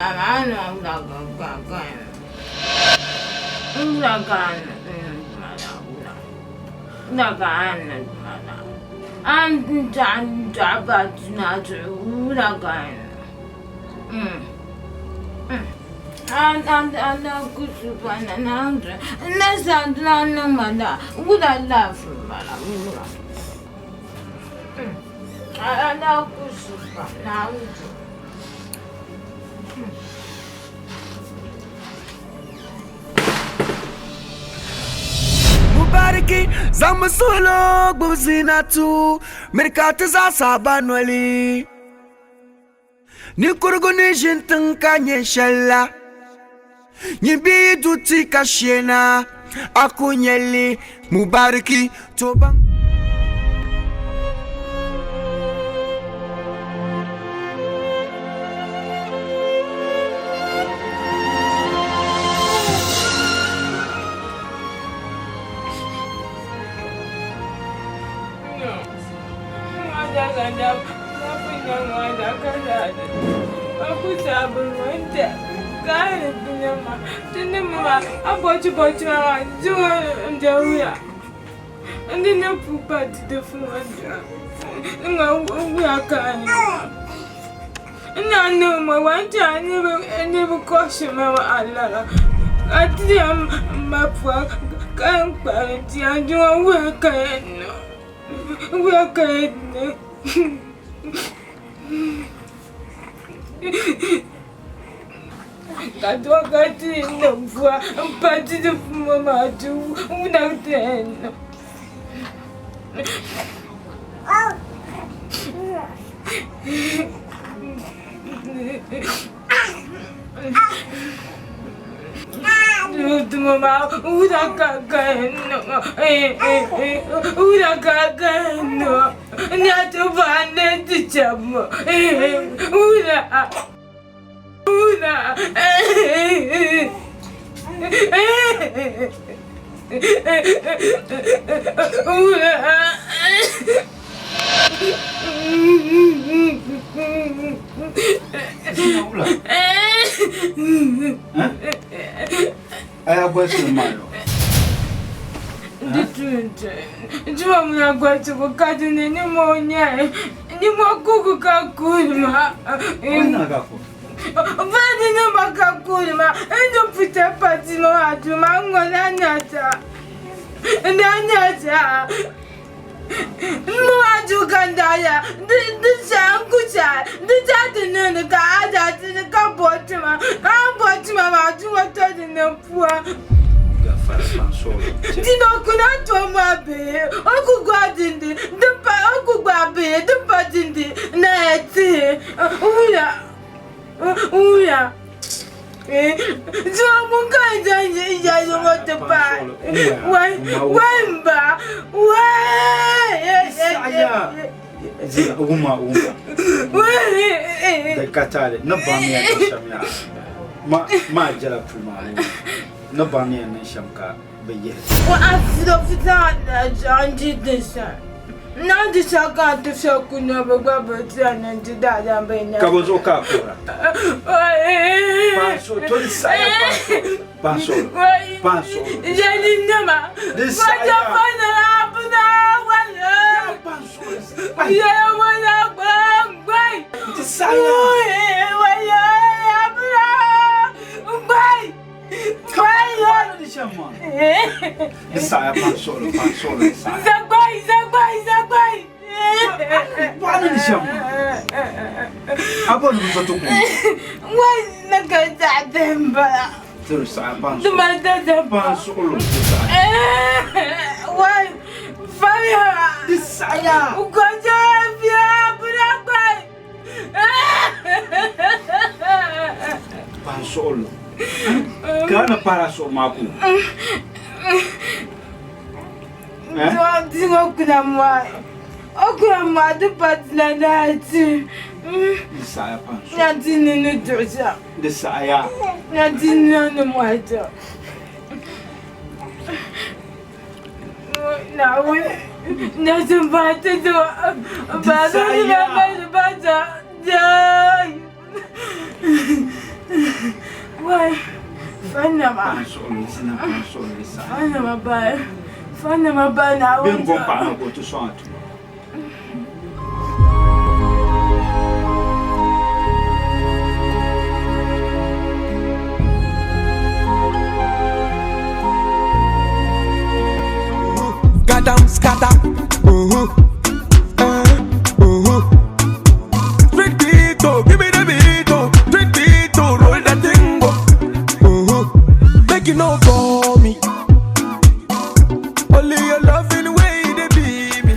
Ka Mubariki zaŋmi suhilo gbubi zinatu miri ka ti zaa saba noli. Ninkurigu ni ʒini tiŋ ka nyɛ shɛli la, nyin bi yi du ti ka sheena, a ku nya li. Mubariki to baŋ. Ka doo ka ti niŋ bua m-pa ti di ŋɔ maa ti wuna ti yɛn niŋ. Doo maa wuna ka ka yɛn niŋ wuna ka ka yɛn niŋ n daa ti bahi ni ti chɛbu wuna. Ka bɔ zuɣu ka a kuhira? Paɣa to di saɣiya paɣa suɣulo, paɣa suɣulo. Di saɣiya. Di saɣiya. Di saɣiya paɣa suɣulo, paɣa suɣulo di saɣiya. Paɣa ni di shɛm maa, a bɔri ni bɛ zo ti ku Ti di saɣiya paɣa suɣulo, paɣa suɣulo di saɣiya. Di saɣiya. Paɣa suɣulo ka a ni pahi a suhu maa ku. Di saɣiya paɣa suɣulo. Di saɣiya. Fannama. Paɣa suɣuli zina paɣa suɣuli saha. Fannama baa. Fannama baa Naawuni. Bɛ n-gom paɣa maa ka o ti sɔŋ a tuma. Scatter, scatter. Uh-huh. Uh-huh. Drink it, oh, give me the beat, oh. Drink it, oh, roll that thing, oh. Uh-huh. Make you no for me. Only your loving way they be me.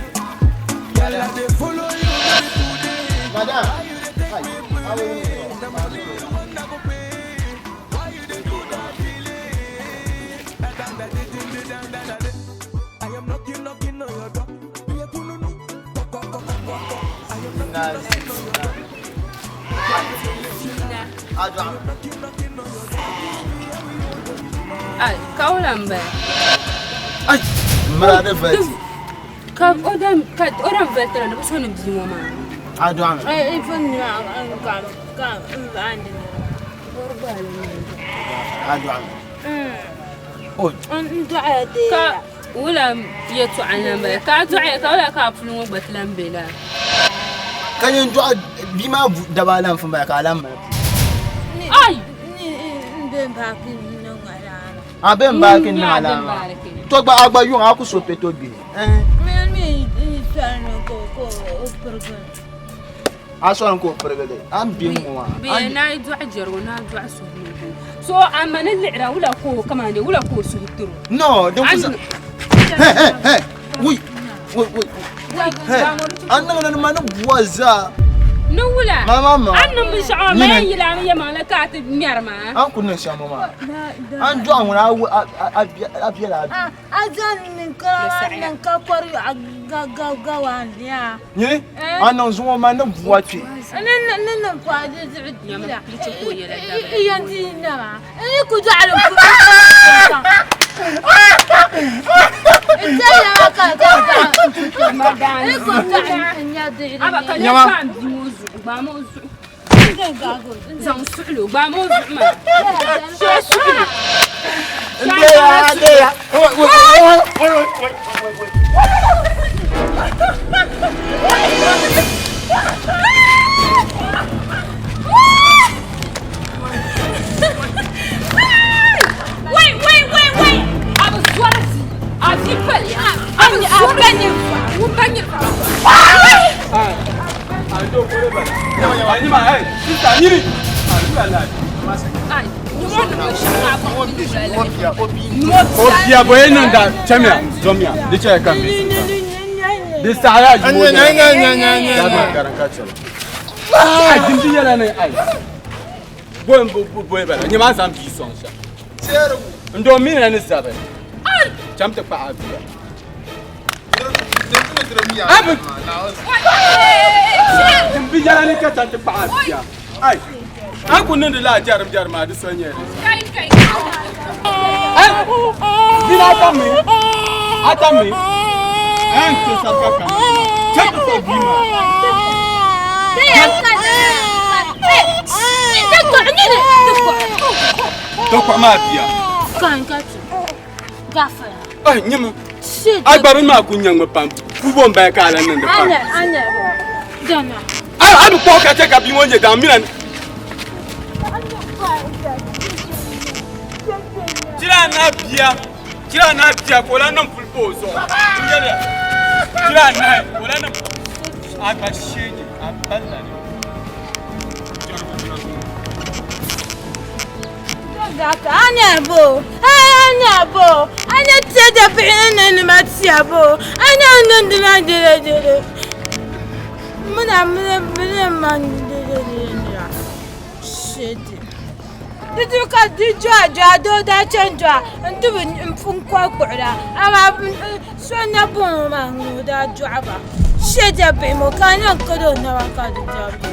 Girl, I dey follow you baby, today. Madam. Why you dey take me play? Na money you want I go pay. Why you dey do that feeling? I am knocking, knocking on your door. Be a kununu. Kok, kok, kok, kok, kok. I am knocking, knocking on your door. Adwa. Knocking, knocking on your door. Ai, ka wula m-bala. Ai, mara da vati. Ka o dan ka o dan vali di bi so ni bia ŋɔ maa. Adwa. Ai, fon ni ma ka ka n andi ni. Adwa. Oh, N dɔɣi de. Ka wula yɛltɔɣa n-lan bala. Ka a dɔɣi ka wula ka a puli ŋɔ gba ti lan be laa. Ka nyin dɔɣi bia maa daba lan fun bala ka a lan mali puli. Ai! Ni n be baaki niŋ alaama. A be n baaki niŋ N be alaama. baaki. To gba a gba yuŋ a ku so kpe to gbihi. Mi mi n sɔri ni ka o pirigi. A sɔri ni ka o pirigi li. A ni bɛ ŋ-ŋɔ maa. Bɛ na yi dɔɣi jɛrigu na dɔɣi suhu. So a ma ni liɣira wula ka o kamani wula ka o suhu tiri o. No, din ku zaŋ. Hey, hey, hey. Wui, wui, wui. Hey, a niŋdi ni ma ni bua zaa. Ni wula? Ma, ma, ma. A ni niŋ binshɛɣu maa, ma yɛn yila a mi yɛmaŋli ka a ti ŋmɛri maa. A ni ku niŋ shɛm ŋɔ maa. A ni dɔɣi ŋuna a biɛla a bia. A zaŋ niŋ ka niŋ ka kɔri yɔɣu gawaan yaa. Nyini, a niŋ zuŋɔ ma ni bua kpe. Ni ni niŋ ka a di zuɣu dila. I yɛn di nama. N yi ku dɔɣili n ku. N tɛya ka ka dɔɣi. N ku dɔɣi n nya diɣili. Aba ka Nyama. nyɛ ka n bia ŋɔ zuɣu gbaami o zuɣu. Zaŋ suɣili o gbaami o zuɣu maa. Shee suɣili. Ndeya, ndeya. Wai, wai, wai, wai, wai, wai, wai. Wait, wait, wait, wait! A bi zɔri di. A vi pali. A bi zɔri di. Ŋun pa nyiri. Anyima, hey, sister, nyini. Ai, nyuŋɔ ni binshɛɣu maa pa o ni wula la. O bia bɔ ye niŋda chamiya zɔmiya di chɛya ka mi di saɣaya yi mo dama garan ka chɛla ai dimdi nyɛla ni ai bo n bo bo bala nyɛ maa zaŋ bia sɔŋ shɛm n doo mi na ni zabi cham ti kpahi a bia a bi dimbi nyɛla ni ka cham ti kpahi a bia ai a ku niŋdi laa jɛrim jɛrim maa di so nyɛ di Kai, kai. ai dina ata mi ata mi ai n ti sarika kam cham ti kpahi bia maa. Tɔkpaɣa maa bia. Ai nyimi a gba bini maa ku nyaŋmi pam pubo n bala ka a lan niŋdi pam. A a bi kpuɣi ka chɛ ka bia ŋɔ nyɛ daŋ mina ni. Chira na bia chira na bia ka o lan niŋ puli pa o zuɣu. N yɛliya chira anahi ka o lan niŋ a gba sheegi a balla ni. Anya bo, anya bo, anya tiya bihi ni ni ma tiya bo, anya niŋdi na dere dere. Muna muna muna ma dere dere dere. Shit. Di ka di jɔ jɔ doo daa chani jɔ n ti bi n kɔri kpuɣira amaa so na bɔŋɔ maa ŋun o daa dɔɣi ba. Shit bihi ŋɔ ka niŋ ka do naba ka di jɛbi.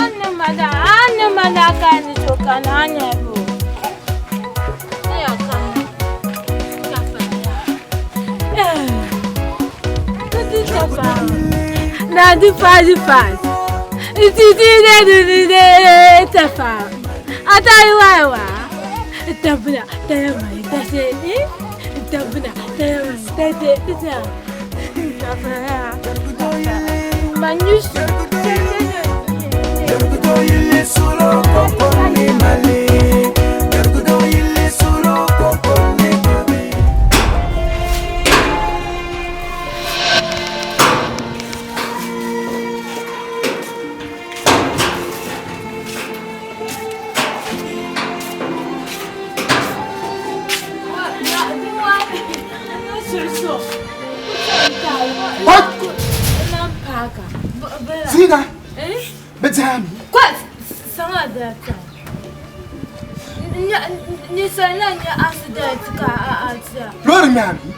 Ani mana ani mana ka ni so kana anya bo. Ya kana. Ka fa ya. Di ka Na di fa di fa. Di di di di di di ta fa. A Ta yi wa. Tabuna ta mai ta ce ni. Tabuna ta mai ta ce ta. Manyusu. Zina, bɛ zami. Kwa sama da ta. Ni sala nya accident ka a a ta. Loori ŋmɛmi.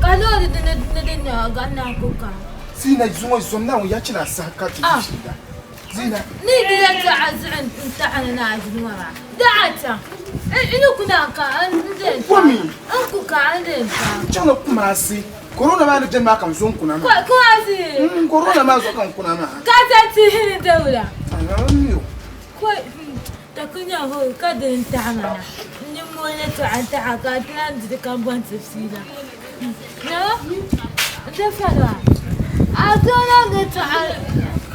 Ka loori dini dini nya ga na ko ka. Zina zuŋɔ zom na ŋun ya chila saha ka ti Ah. shida. Zina, Ni dila ta azin ta ana na azin wa. Da ata. Ina kuna ka an den. Kwami. An ku ka an den ta. chaŋla Kumasi. Corona maa ni beni maa ka n zo n kuna Kwa maa. ko azi. Corona maa zuɣu ka n kuna maa. Ka ta ti hin dawla. Ah, n mi o. Ko ta kunya ho ka den ta mana. Ni mo ne ta an ta ka ta di kan bon tafsira. No? Da fara. A to na ga ta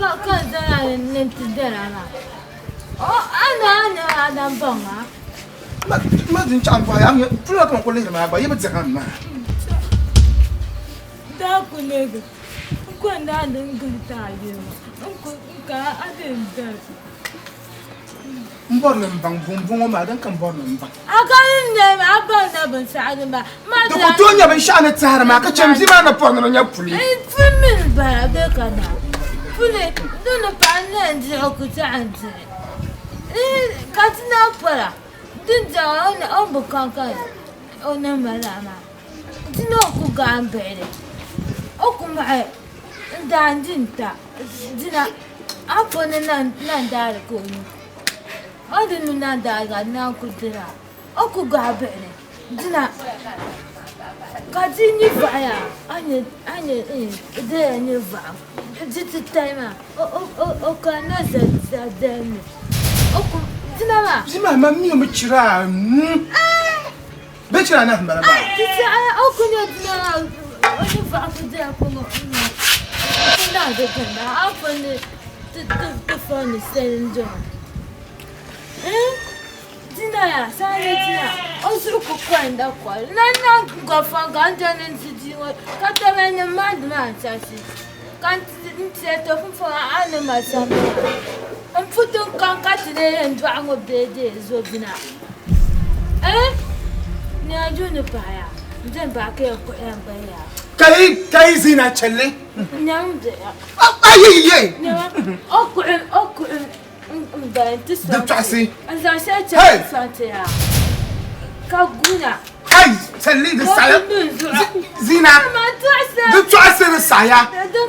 ka ka zana ne ti dara ma. Oh ana ana ana bonga. Ma ma din chaŋ bɔhi, a mi pula ka n ku lihiri maa gba, yi bi diɣi maa. Da ku ne ga. Ko na nan ga ta yi. Ko ka a den da. N bɔri ni n baŋ buŋbuŋ maa din ka n bɔri ni n baŋ. A ka ni ne a ba na ban sa'adi ba. Ma Di ku tooi nyɛ binshɛɣu ni tɛhiri maa ka chɛ bia maa ni pɔri ni di nyɛ puli. Puli bara bɛ ka na. Puli dini pa n na diɣi ku taɣi diɣi. Ka ti na pɔra din diɣi o ni o bi kankan o ni mali maa. Di na o ku gaan bihili. O ku maɣi n daan di n ta dina a po ni na daari ka o nyu. O di nu na daari ka na ku dira. O ku gaa bihili dina ka di ni vaɣaya a nyɛ a nyɛ di nyɛ vaɣu di ti tali maa o o o o ka na za za dɛlmi o ku dina maa. Bia maa man mi o mi chira a nuu. Bɛ chira anahi m-bala maa. Ti ti a o ku nyɛ dina maa o ni vaɣu ku dira ku ŋɔ ŋɔ ku na di gbuni a po ni ti ti ti fo ni sali n dɔŋ. Dina ya sani dina o zuɣu ku kɔrinda kɔri na na gɔfɔŋ ka n dɔni n ti di ŋɔ ka tɔba ni mandi maa n chasi ka n ti n tiɛ to funfɔŋ a ni ma sami n puti n kan ka ti lee yɛn dɔɣi ŋɔ bee dee zo bina ni a ju ni paɣaya n den baa ka yɛn kuɣi yɛn gbaya ya Ka yi ka yi Zina chɛlli. nyam biya Ayi ye. nyama o kuɣi o kuɣi n bala n ti Di tɔɣisi. n zaŋ shɛli Hey! chɛ sɔŋ ti ya ka guna Ayi chɛlli di saɣaya. Zina ma tɔɣisi di tɔɣisi di saɣaya.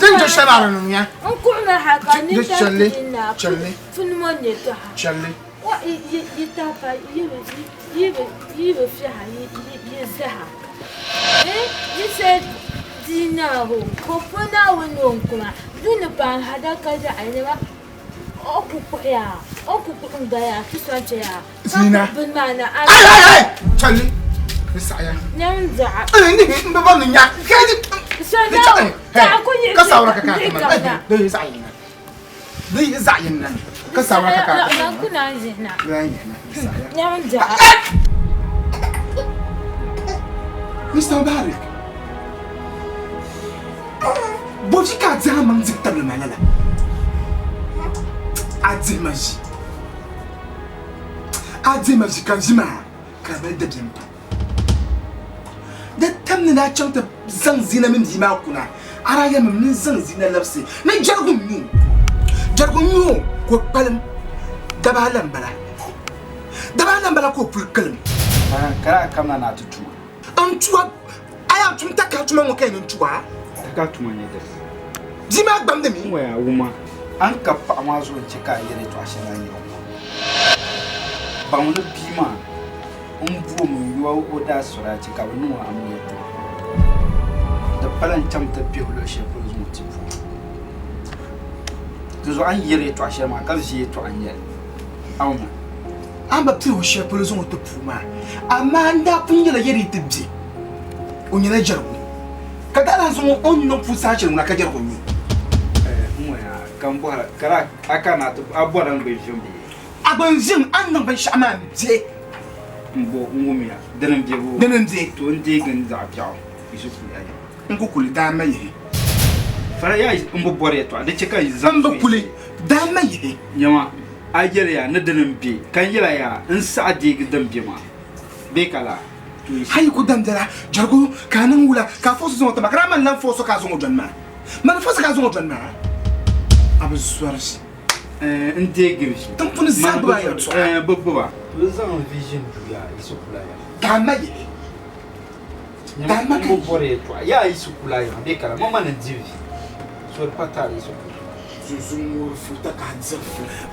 Din do shɛli maa di niŋ ya. n kuɣi ma ha ka ni Di ta chɛlli ti na chɛlli puni mo nyɛ tɔha chɛlli. wa yi yi tapa yi bi yi bi yi bi fiɛha yi yi yi zaha eh yi sɛ diina ho ko po na wo no nkuma duni pan hada ka zaɣa ne ba o ku kpuɣi ya o ku kpuɣi n gbaya ti sɔŋ chɛ ya ka Zina. kpuɣi bini maa na a Ayi ayi ayi chɛlli di saɣaya. nyam zaɣa Ni ni n bi bɔri ni nya. Ka di sɔ di na chaɣi. zaɣa ku yiɣisi Ka sawara ka ka di ma. ka na Di yi zaɣ yinna. Di yi zaɣ yinna. Ka sawara ka ka na ku na ʒina Di yi yinna. Di saɣaya. nyam zaɣa Mr. Mubarak. Boji ka dihi a maŋ dihi tabili ma lala. A dihi ma ʒi. A dihi ma ʒi ka ʒi maa ka di mali dabiɛm pam. Di tam ni daa chaŋ ti zaŋ Zina mini bia maa kuna, a daa yɛlimi ni n zaŋ Zina labisi ni jɛrigu n-nyɛ o. Jɛrigu n-nyɛ o ka o kpalim daba ala m-bala. Daba ala m-bala ka o puli kalim. Ka daa kamina ni a ti tuma. N tua a yaa tum takara tuma ŋɔ ka yɛn ni n tua. Takara tuma n-nyɛ dini. Bia maa gbamdi mi. N waya wuma a ni ka paɣa maa zuɣu n-chɛ ka a yɛli yɛtɔɣ shɛli a ni yɛli ŋɔ. Baŋ ni bia maa n boom n yo o daa sɔri a chɛ ka bɛ niŋ o amiliya tiri. Di pala n-chaŋ ti kpɛhi luɣ shɛli polo zaŋ o ti puhi. Di zuɣu a ni yɛli yɛtɔɣ shɛli maa ka ʒi yɛtɔɣa n-nyɛ li. A wumma? A ni bi pili o shɛli polo zaŋ o ti puu maa, amaa n daa pun yɛla yɛli yi ti be, o nyɛla jɛrigu, ka daa lahi zaŋ o ni niŋ puu saha shɛli ŋuna ka jɛrigu n-nyɛ o. N ŋɔya ka m bɔhira, ka daa a kana a ti a bɔri n gba ʒim bee? A gba n-ʒim a ni niŋ binshɛɣu maa m-be. M bo n wumiya, dini m-be boo? Dini m-be. To n deegi n zaɣ biɛɣu yi kuli a ya. N ku kuli daa ma yihi. Fara yaa n bi bɔri yɛtɔɣa, di chɛ ka yi zaŋ N bi kuli daa ma yihi. Nyama, a yɛli ya ni dini m-be, ka n yɛla yaa n saɣi deegi din be maa bee ka laa? To yi A yi ku damdila jɛrigu ka a niŋ wula ka a fɔsi zaŋ o ti ma, ka daa mani lan fɔsi o ka a zaŋ o dɔni maa? Mani fɔsi ka a zaŋ o dɔni maa? A bi zɔri. N deegi vi. Tiŋ puuni zaa gbubi a yɛltɔɣa. Bɛ gbuba. To n zaŋ vi ʒini duu yaa yi kula ya. Daa ma yihi. Daa ma ka yi. Bɔri yɛltɔɣa yaa yi kula ya bee ka laa? Ma mani n di vi. So di pa taali yi kula.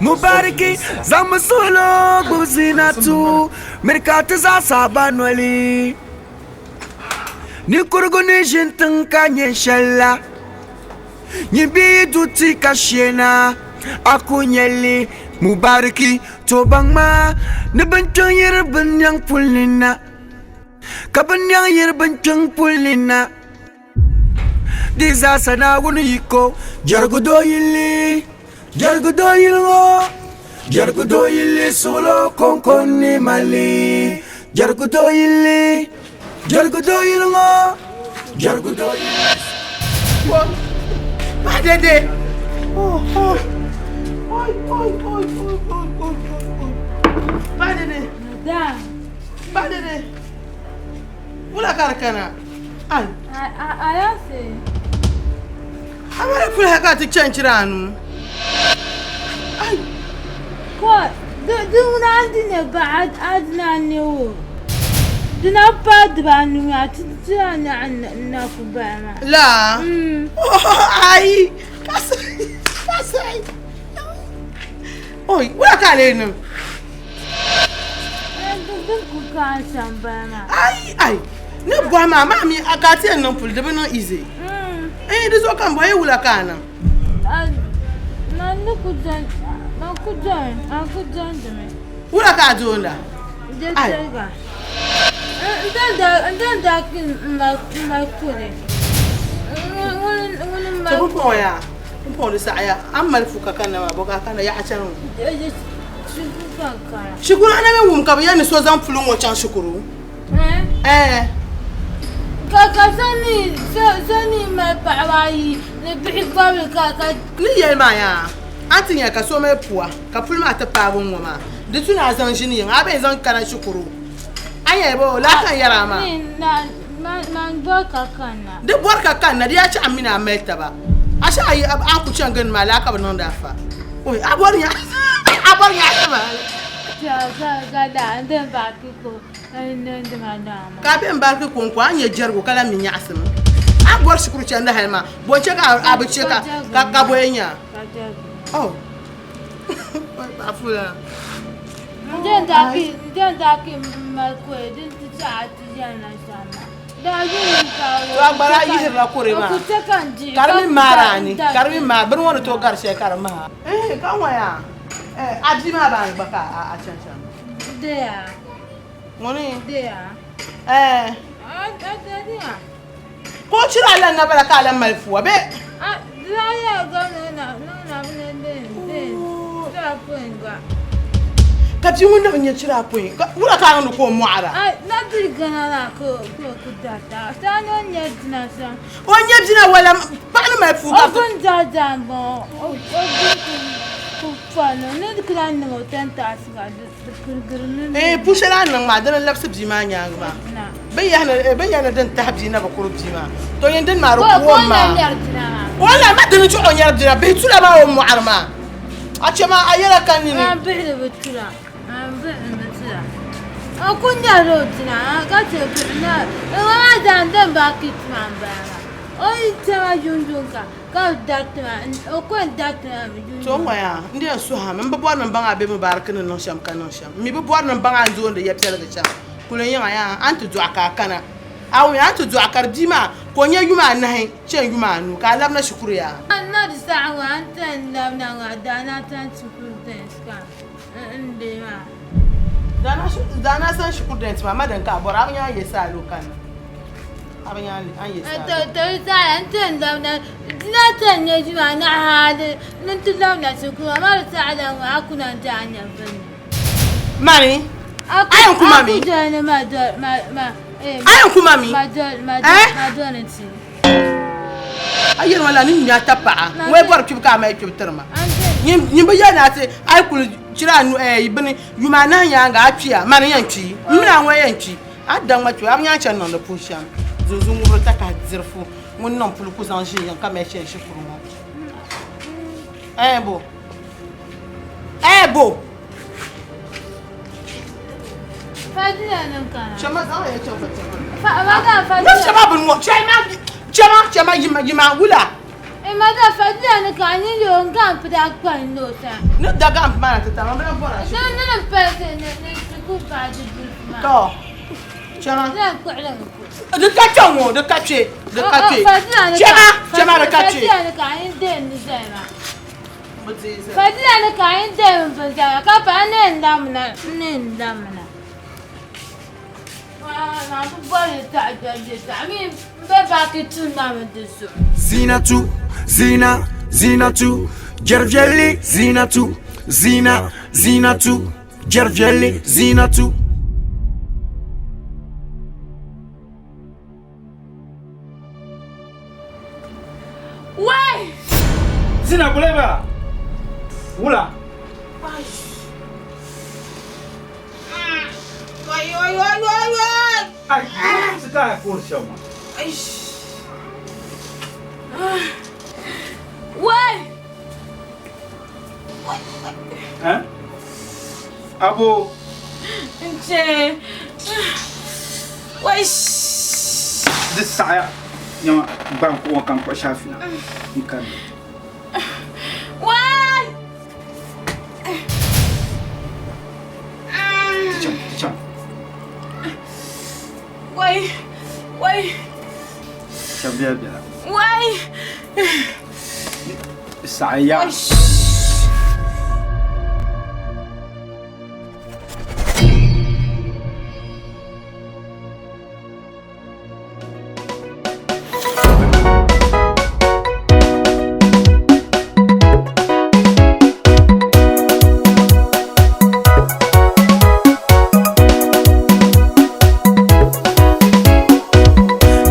Mubariki zaŋmi suhilo gbubi zinatu miri ka ti zaa saba noli. Ninkurigu ni ʒini tiŋ ka nyɛ shɛli la, nyin bi yi du ti ka sheena, a ku nyɛ li. Mubariki to baŋ maa ni binkpiŋ yiri binnɛŋ puli ni na, ka binnɛŋ yiri binkpiŋ puli ni na. Di zaasa Naawuni yiko. Jɛrigu doo yili, jɛrigu doo yili ŋɔ, jɛrigu doo yili suɣulo kɔŋko ni mali. Jɛrigu doo yili, jɛrigu doo yili ŋɔ, jɛrigu doo yili. Ba dede. Oh, oh. Oi, oi, oi, oi, oi, oi, oi. Ba dede. Madam. Ba dede. Wula ka di kana? Ai. Alaafee. A mali puli hali ka ti chanchiri a nuu. Ai. Ko di ŋuna a di ne ba a dina ne o. Dina pa dibaanu maa ti ti a na ku bala maa. La. Ai. Kasi. Oi, wula ka a lee niŋ? Ai ai ni bɔhi maa maa mi a ka a ti yɛn niŋ puli di bi niŋ easy. Eh di zuɣu ka n bɔhi wula ka a niŋ. Wula ka a doonda? Ai. To pumpɔŋɔ yaa pumpɔŋɔ di saɣaya a ni mali fuka kanna maa bɔ ka a kana yaɣa chani ŋɔ. Shikuru a na mi wum ka bɛ yɛli ni so zaŋ puli ŋɔ chaŋ shikuru? Ɛɛ. Ka ka so mi so mi mali paɣaba ayi ni bihi bɔbili ka ka. Ni yɛli maa yaa a ni ti nya ka so mali pua ka puli maa ti paagi ŋ-ŋɔ maa di tu ni a zaŋ ʒini yiŋa a bee zaŋ kana shikuru a nya bɔ laa ka n yɛri a maa. Man bɔri ka kanna. Di bɔri ka kanna di yaa chaɣ mini a mali taba. A shɛhi ayi a ni ku chaŋ gindi maa laa ka bɛ niŋdi a fa. Oi, a bɔri nya a bɔri nya a hali. Ka a be m-bariki kɔŋko a ni nya jɛrigu ka lahi mi nyaɣisim. A ni bɔri shikuru chandi hali maa, bɔ n-chɛ ka a bi chɛ ka bɔya nya a? Oh, paɣa fuulana. To a gba daa yihirila kore maa ka di mi maari a ni ka di mi maari bini ŋɔ ni tooi gari shɛli ka di maha. Ka ŋɔ yaa a bia maa baani gba ka a chani shɛm. Ŋuni ka o chira a lan na bala ka a lan mali pua bee. Ka bia ŋun na bi nya chira apɔin, wula ka a niŋdi ka o mɔɣira? O nya bina wala paɣa ni mali puu ka. Eeh pu shɛli a ni niŋ maa dini n-labisi bia maa nyaaŋa maa. Bɛ ni yɛli ni din tahi bia na bi kuri bia maa, to nyin dini maa di ku o maa. O lahi ma dini chuɣu o nyɛri bia bihi tula maa o mɔɣiri maa. A chɛ maa a yɛla ka nini. To n ŋɔya n di yɛn suhi a mi, m bi bɔri ni m baŋ a be Mubarak ni niŋ shɛm ka niŋ shɛm. M mi bi bɔri ni m baŋ a ni dooni ya piɛligi shɛm. Kuli n yiŋa yaa, a ni ti dɔɣi ka a kana. A wumya, a ni ti dɔɣi ka di bia maa ka o nya yuma anahi chani yuma anu ka a labina shikuru yaa. Na di saha ŋɔ a ni ti yɛn labina ŋɔ a daa na ti shikuru tɛns ka n deei maa. Zaana san shikuru dɛnti maa, ma din ka a bɔra, a bi nyaa ye saalo kanna. A bi nyaa an ye saalo. To to saala n ti labina dina ti nyɛ juma anahi hali ni n ti labina shikuru maa di saɣala ŋɔ a kuna n ti a nya bini. Mani a yɛn ku ma mi. A ku doli ni ma doli ma ma. A yɛn ku ma mi. Ma doli ma doli ma doli ti. A yɛli ma la ni nya ta paɣa ŋɔ bɔri kpibu ka a mali kpibu tiri ma. Nyin bi yɛli ni a ti a yi kuli chira a nuhi bini yuma anahi nyaanga a kpiya mani yɛn kpi m mini a ŋɔ yɛn kpi. A daŋ ma kpe a bi nyaŋ chani niŋdi puhi shɛm. Zunzun ŋubiri takahi dirifu ŋun niŋ puli ku zaŋ ʒini yiŋ ka mali chani shikuru ŋɔ. Ɛɛ bo? Ɛɛ bo? Fadila ni kana. Chama zaŋ ya chaŋ ka chama. Fa ma da fadila. Na chama bin ŋɔ chama chama chama yima yima wula. E ma da fadila ni ka ni yo n gam pida kpa n lo sa. Ni da gam mana ti tama bila bɔra. Ni ni ni pa ni ni shikuru pa di buli ma. To. Chama. Ni kpuɣili n ku. Di ka kpe ŋɔ di ka kpe di ka kpe. Chama chama di ka kpe. Fadila ni ka n den ni zaya ma. Fadila ni ka n den bin zaya ka pa n ne n lamina n ne n lamina. Zinatu, Zina, Zinatu, Jɛri Zinatu, Zina, Zinatu, Jɛri Zinatu. Wai! Zina kuleba. Wula. Wai, wai, wai, wai, wai! Ai, ka kur shama. Wai! Eh? Abo. Nche. Wai! Di saɣaya nyama ban ko kan ko shafi na. Nkan. Wai! Ti cham, ti cham. Wai! Wai! Shabiya biya. Wai! Saɣaya.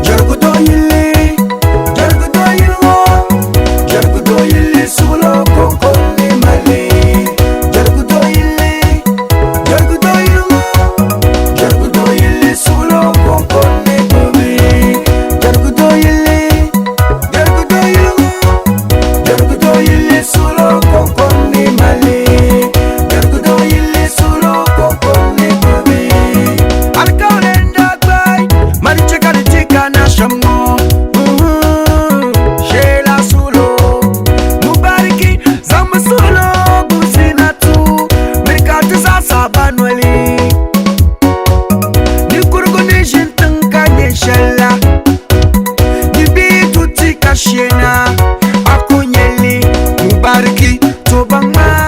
Jɛrigu yili, jɛrigu yili ŋɔ, jɛrigu yili suɣulo koko ni mali. Jɛrigu yili, jɛrigu yili ŋɔ, jɛrigu yili suɣulo koko ni mali. Jɛrigu yili, jɛrigu yili ŋɔ, jɛrigu yili suɣulo koko ni mali. Jɛrigu yili suɣulo koko ni mali. Alikawli n-daa gbai, mali che ka di ti kana shɛm ŋɔ. Sheela sulo, Mubariki zaŋmi sulo gbubi Zinatu, miri ka ti zaa saba noli. Ninkurigu ni ʒini tiŋ ka nyɛ shɛli la, ni bia tu ti ka sheena, a ku nyɛ li. Mubariki to baŋ maa.